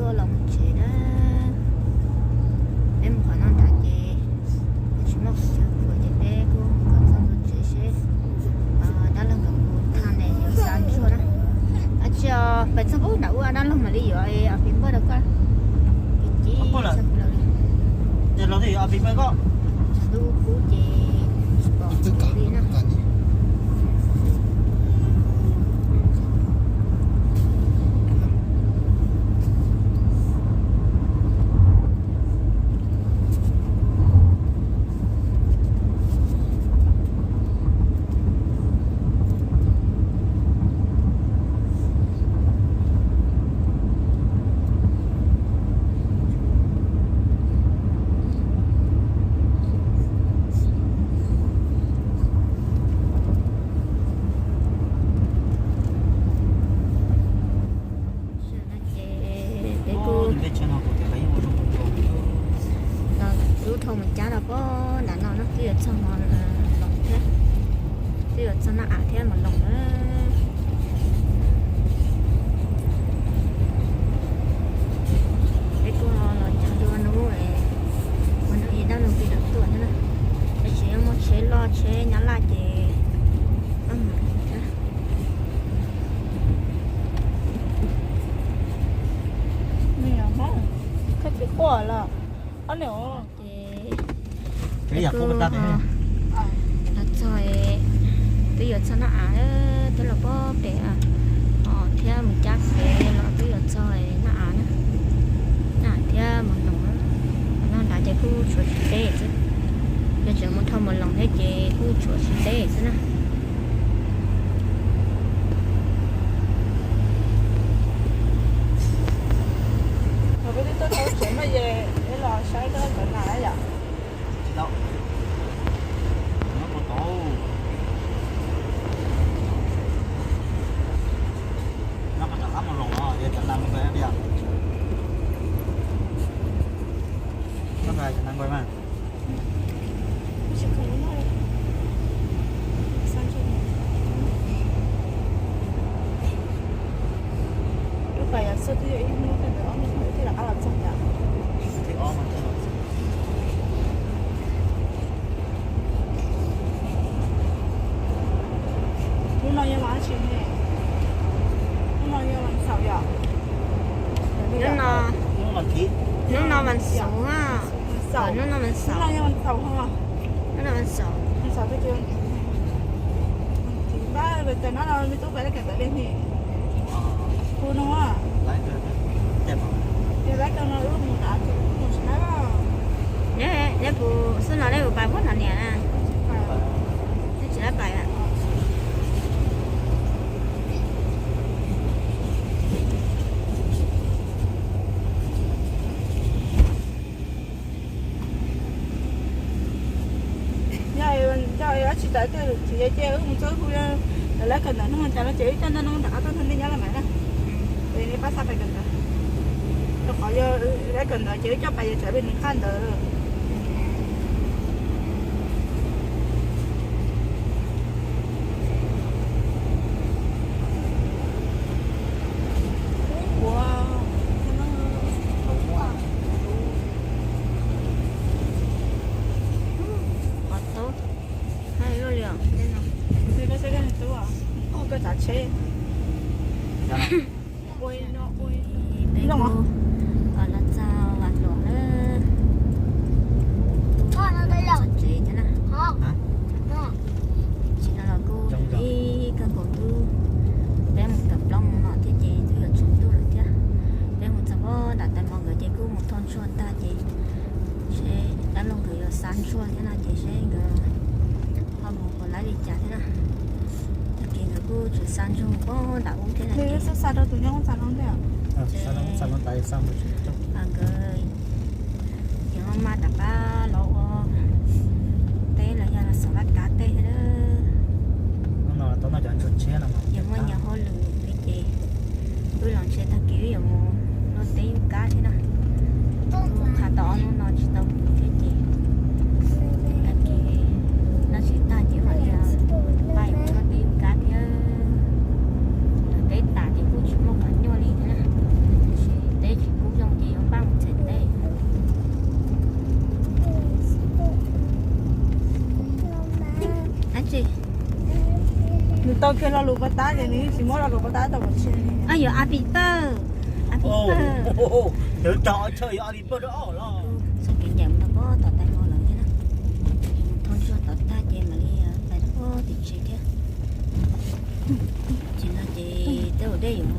Los mus tsev na, peb mus qhov no nrad ces kuj tsis muaj qhov chaw khuam ces peb kuj mus kom txog ntua tsev seb dab laug nkawd mus tag ntes yuav xa ntsuag na. Ab tsi, pem txog pub nram ub dab laug mam li yuav a pis npawj rau koj. Pis ci txog pub lawm. Ces los thiaj yuav a pis npawj koj. Tshav ntuj kub ces tsis pom li na. Ces peb kuj los lub thau mus cab rau pem nram no na, twb yuav txog Moos Loos thiab, twb yuav txog Naj Av thiab Moos Loos na. Peb kuj los cog dua hnub, ua hnub ib dab laug pib lawv tuaj thiab na. Tab sis muaj tsheb loj tsheb Nyab Laj ces Koj tsis quaj los. Ces peb kuj los txog, twb yuav txog Naj Av, twb los pem pem thiab mus cab kev los twb yuav txog Naj Av na, Naj Av thiab Moos Loos. Qhov no nrad ces kuj tshuav tsis teb xwb, yog tseem mus dhau Moos Loos thiab ces kuj tshuav tsis teb xwb na. Peb twb tuaj tau tsev mas es peb los saib koj cov nas yom. Lub pas yam xwb twb yog ib hnub tej ntawd ob hnub thiaj rov qab los txog yom. Hnub no yog vas dab tsi ne? Hnub no yog vas xaum yom? Hnub no vas xaum, hnub no vas xaum, hnub no vas xaum. Vas xaum, vas xaum, vas xaum. Ntxim npab, cas no me tub pais lab kawm ntawv li ne? Kuv no, ces lab kawm no wb mus nrad ces wb mus tsis laib. Neb, neb puas xub no neb puas pais puag no niam na? Neb tsis laib pais a? Yog, yog dab tsi tas tej txiv ces wb mus txog hu lawv lab kawm ntawv hnub no cas no ces wb coj nrog neb rov qab tuaj nrog nej nyob los mas na. Es neb pab xa pais kawm ntawv, rau qhov yog lab kawm ntawv ces wb coj pais yog tsam peb nws qhaj ntawd. Qhov tub, hais luaj li os. Koj tsav tsheb. Peb kuj los txog Vam Luam lawm, txog tsev thiab na. Tsis no los kuj ib kawg nkaus twb, peb mus tawm plaub mus no thiab ces twb yuav tsaus ntuj lawm thiab. Peb mus txog pem nram tais mos nkawd ces kuj mus thauj ntsuag tag ces seb dab laug nkawd yuav xa ntsuag thiab no ces seb nkawd ho mus puas laib li cas thiab na. Tag kis nkawd kuj tseem xa ntsuag pem nram ub thiab na. Ces nkawd yuav maj maj rov qab los ua teb los yog los xov laj kab tej thiab. Yog muaj nyias hauj lwm li ces wb los ntshe tag kis wb yuav mus luaj teb yub kab thiab na. Wb qhav tau ob hnub no tsis tau mus thiab ces tag kis no tsis tag ces mam li pais mus luaj teb yub kab thiab. Lawv teb tas ces kuj tsis muaj qhov nyuaj li thiab na, tiam sis teb tsis kub Tau kiag lo lus pov tab ces nws yeej tsis muab lo lus pov tab tau pov tseg li. Ab, yuav a pis pawg, a pis pawg. Cov cog chaw yuav a pis pawg rau ob los. Txoj kev ncaim mus rau pem tom tais hmo lawm thiab na. Thauj ntsuag tom tag ces mam li pais rau pem tim tsev thiab. Ces no ces tej zaum dej yuav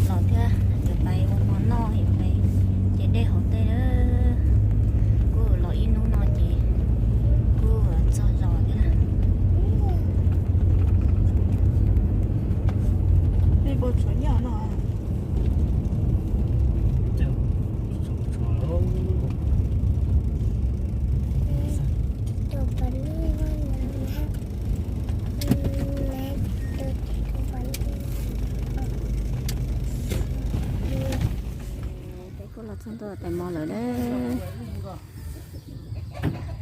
los thiab, yuav pais ua hmo noj yuav pais ces dej hauv tej na. Kuj los ib hnub no ces kuj txog zos thiab na. Dej npau tshuav nyob no. Peb kuj los txog ntua tais mos lawm na.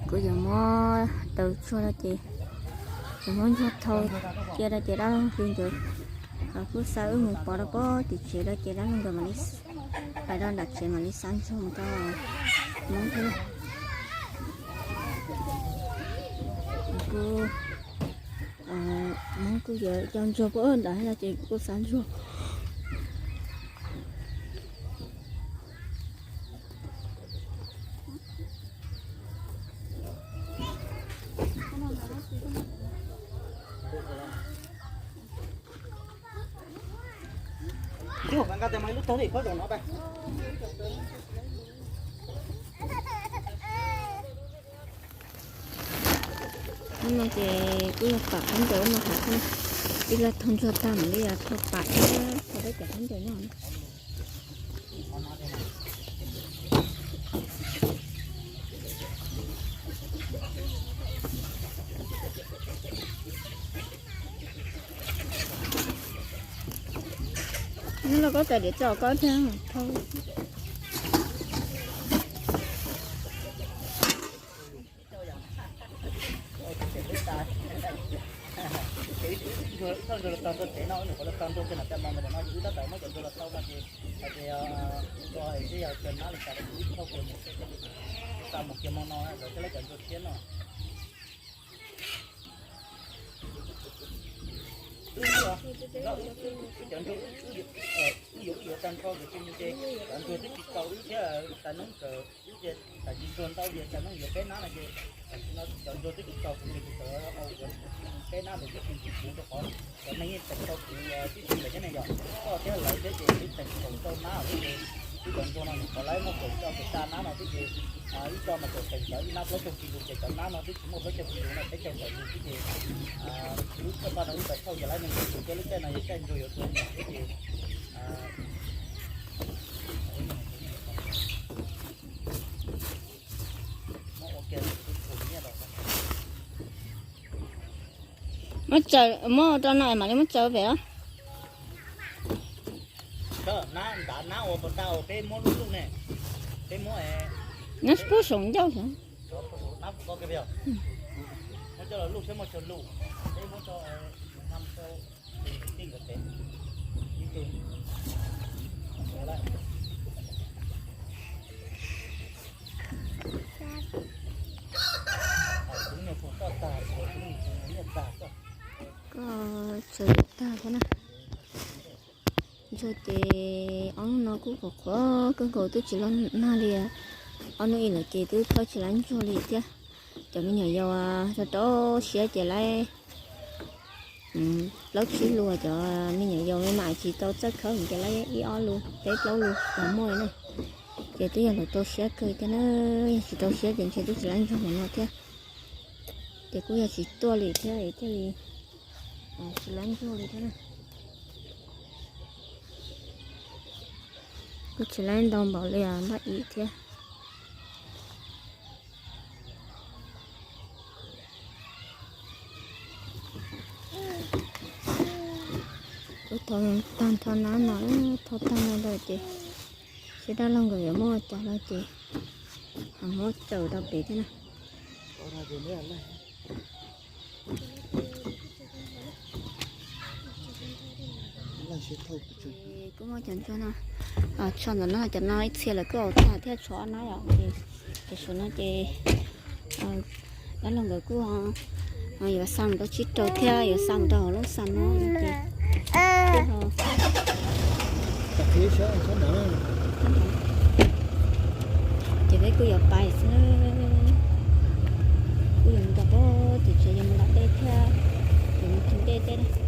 Kuv yuav muab taws tsuag no ces yuav muab ntsuag thau cia rau ces dab laug hli nkawd kuj xa wb mus pov rau pem tim tsev rau ces dab laug nkawd mam li pais rau nram tsev mam li xa ntsuag mus rau Hmoob thiab. Kuj, Hmoob kuj yuav coj ntsuag pem nram no ces kuj xa ntsuag. Hnub no ces kuj yog pam khaub ncaws ub no hauv thiab. Ib zaj thau ntsuag tag mam li thau pam thiab thau peb cov khaub ncaws nyob. Nws los koj cov diav tso koj thiab thau. Ces wb tau ntsuag los txog ntua tsev no, wb nyuam qhuav los txog ntua kiag nram tais mos ntawm no ces wb tab tom muab cov ntsuag los thau no ces hais tias ua twb yog cov nab li cas los ces wb thau kiag mus, wb xa mus kiag hmo no lawv thiaj li cov ntsuag tshiab no. Wb cov ntsuag wb yuav, wb yuav tag nrho nkawd tus mus ces cov ntsuag twb tsis txaus wb thiab, tas noob kawm wb ces tas tsis ntsuag ntau li, tas noob yuav peb nab no ces tam sim no cov ntsuag twb tsis txaus kuv ces kuv txawm ua peb nab ntawd twb tsis ntxim kuv rau qhov cov neeg yeej teem tau kuv tib si lawm thiab ne yom. Koj thiab lawv thiab ces wb teem tau nab xwb ces wb cov ntsuag no nyuam qhuav laib muaj kaum co kaum xya nab no xwb ces ib co mas txawm teem tau ib nab plaub caug kis lus ces cov nab no twb tsis muaj plaub caug kis lus no peb caug tawm lus xwb ces wb txhawj paj no wb tau thauj ces laib neeg thiab lub caij no yog caij ntsuag yuav tuag nyuam xwb ces muab ua ke. Muab tsaws, muab rau no es mam li muab tsaws pem os. Nab ntav nab ua pov tag uas peb muab lub luj ne, peb muab nab puag saum ncauj xwb. Nab puag ko ke muab coj los luj saib muaj tsawg lus, peb muab tso mam rau tij nkawd tev ib tug. Koj tsaws tag thiab na. Ntsuag ces ob hnub no kuj qhuav qhuav kawg nkaus twb tsis los nag li. Ob hnub ib lawm ces twb thawb tsis laib ntsuag li thiab. Cov me nyuam yaus rau rau siab ces laib plaub tsib lus, cov me nyuam yaus me mam tsis tau txawj khawb ces laib ib ob lus peb plaub lus los muaj li na. Ces twb yog lawv rau siab kawg thiab na, yog tsis rau siab ces ntshe twb tsis laib ntsuag mus no thiab. Ces kuj yog tsis tuaj li thiab thiaj li tsis laib ntsuag li thiab na. Kuj tsis laib ntau npaum li npaj ib thiab. Kuv thau tag nrho nab no, thau tag no lawm ces seb dab laug nkawd yuav muab ua cas no ces muab tsaws rau pem thiab na. Kuj muab cov ntsuag no tsho ntawm no, cov no ib txhia lawv kuj ua tag thiab tshuav ob nab yom. Ces tam sim no ces dab laug nkawd kuj Yuav xa mus rau tsib rau thiab yuav xa mus rau hauv lub xa no ces, ces peb kuj yuav pais xwb, kuj yuav mus rau pob tim tsev yuav mus nram dej thiab, yuav mus tu dej thiab.